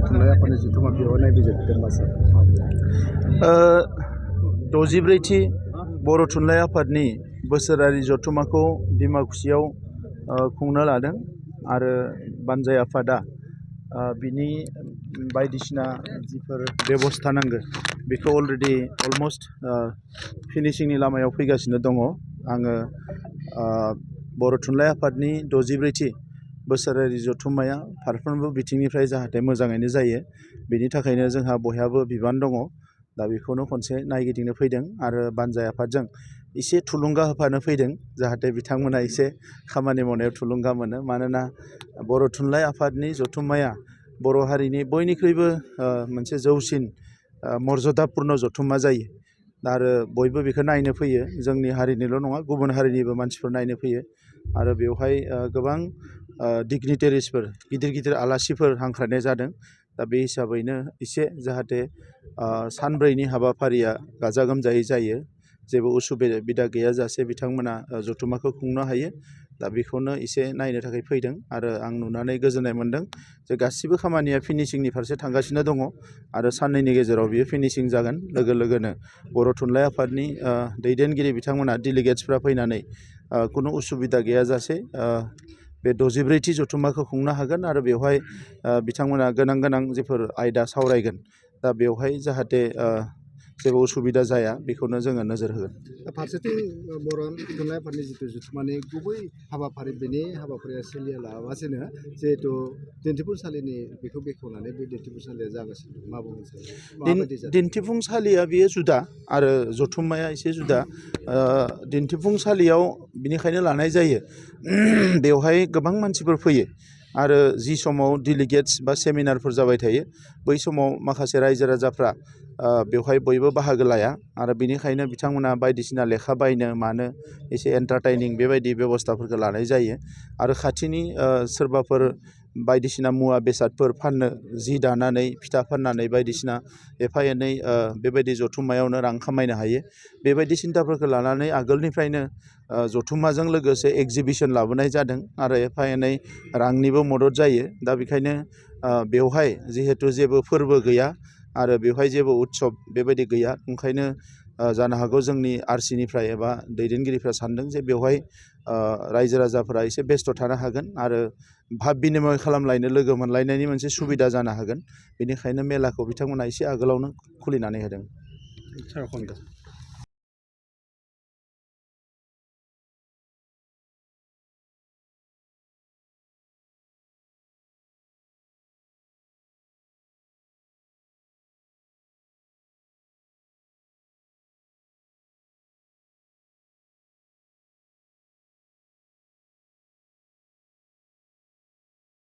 थुनलाइ आफादनि जथुम्मा बेयाव नायबिजिरदों मा सार? 64थि बर' थुनलाइ आफादनि बोसोरारि जथुम्माखौ डिमाकुसियाव खुंनो लादों आरो बानजाय आफादा बिनि बायदिसिना जिफोर बेबस्था नांगौ बेखौ अलरेडि अलमस्ट फिनिशिंनि लामायाव फैगासिनो दङ। आङो बर' थुनलाइ आफादनि 64थि बोसोरारि जथुम्माया फारफ्रोमबो बिथिंनिफ्राय जाहाथे मोजाङैनो जायो बेनि थाखायनो जोंहा बयहाबो बिबान दङ। दा बेखौनो खनसे नायगिदिंनो फैदों आरो बानजाय आफादजों एसे थुलुंगा होफानो फैदों जाहाथे बिथांमोना एसे खामानि मावनायाव थुलुंगा मोनो। मानोना बर' थुनलाइ आफादनि जथुम्माया बर' हारिनि बयनिख्रुइबो मोनसे जौसिन मर्यादापुर्ण जथुम्मा जायो आरो बयबो बेखौ नायनो फैयो। जोंनि हारिनिल' नङा गुबुन हारिनिबो मानसिफोर नायनो फैयो आरो बेवहाय गोबां डिगनिटारिसफोर गिदिर गिदिर आलासिफोर हांख्रायनाय जादों। दा बे हिसाबैनो एसे जाहाथे सानब्रैनि हाबाफारिया गाजा गोमजायै जायो जेबो उसुबिदा गैयाजासे बिथांमोना जथुम्माखौ खुंनो हायो। दा बेखौनो एसे नायनो थाखाय फैदों आरो आं नुनानै गोजोननाय मोन्दों जे गासिबो खामानिया फिनिशिंनि फारसे थांगासिनो दङ आरो साननैनि गेजेराव बियो फिनिशिं जागोन। लोगो लोगोनो बर' थुनलाइ आफादनि दैदेनगिरि बिथांमोना डेलिगेट्सफ्रा फैनानै खुनु उसुबिदा गैयाजासे बे 64थि जथुम्माखौ खुंनो हागोन आरो बेवहाय बिथांमोना गोनां गोनां जिफोर आयदा सावरायगोन दा बेवहाय जाहाथे जेबो उसुबिदा जाया बेखौनो जोङो नोजोर होगोन। फारसेथिं बर' थुनलाइ आफादनि जिथु जथुम्मानि गुबै हाबाफारि बेनि हाबाफारिया सोलियालाबासिनो जिहेतु दिन्थिफुंसालिनि बेखौ बेखेवनानै बे दिन्थिफुंसालिया जागासिनो मा बुंनो सानो? दिन्थिफुंसालिया बेयो जुदा आरो जथुम्माया एसे जुदा। दिन्थिफुंसालियाव बिनिखायनो लानाय जायो बेवहाय गोबां मानसिफोर फैयो आरो जि समाव डेलिगेट्स बा सेमिनारफोर जाबाय थायो बै समाव माखासे रायजो राजाफ्रा बेवहाय बयबो बाहागो लाया आरो बिनिखायनो बिथांमोना बायदिसिना लेखा बायनो मानो एसे एन्टारटेइनिं बेबायदि बेबस्थाफोरखौ लानाय जायो आरो खाथिनि सोरबाफोर बायदिसिना मुवा बेसादफोर फाननो जि दानानै फिथा फाननानै बायदिसिना एफा एनै बेबायदि जथुम्मायावनो रां खामायनो हायो बेबायदि सिन्थाफोरखौ लानानै आगोलनिफ्रायनो जथुम्माजों लोगोसे एक्जिबिसन लाबोनाय जादों आरो एफा एनै रांनिबो मदद जायो। दा बेखायनो बेवहाय जिहेथु जेबो फोरबो गैया आरो बेवहाय जेबो उत्सब बेबायदि गैया ओंखायनो जानो हागौ जोंनि आरसिनिफ्राय एबा दैदेनगिरिफ्रा सानदों जे बेवहाय रायजो राजाफोरा एसे बेस्थ' थानो हागोन आरो भाब बिनिमय खालामलायनो लोगो मोनलायनायनि मोनसे सुबिदा जानो हागोन। बेनिखायनो मेलाखौ बिथांमोना एसे आगोलावनो खुलिनानै होदों।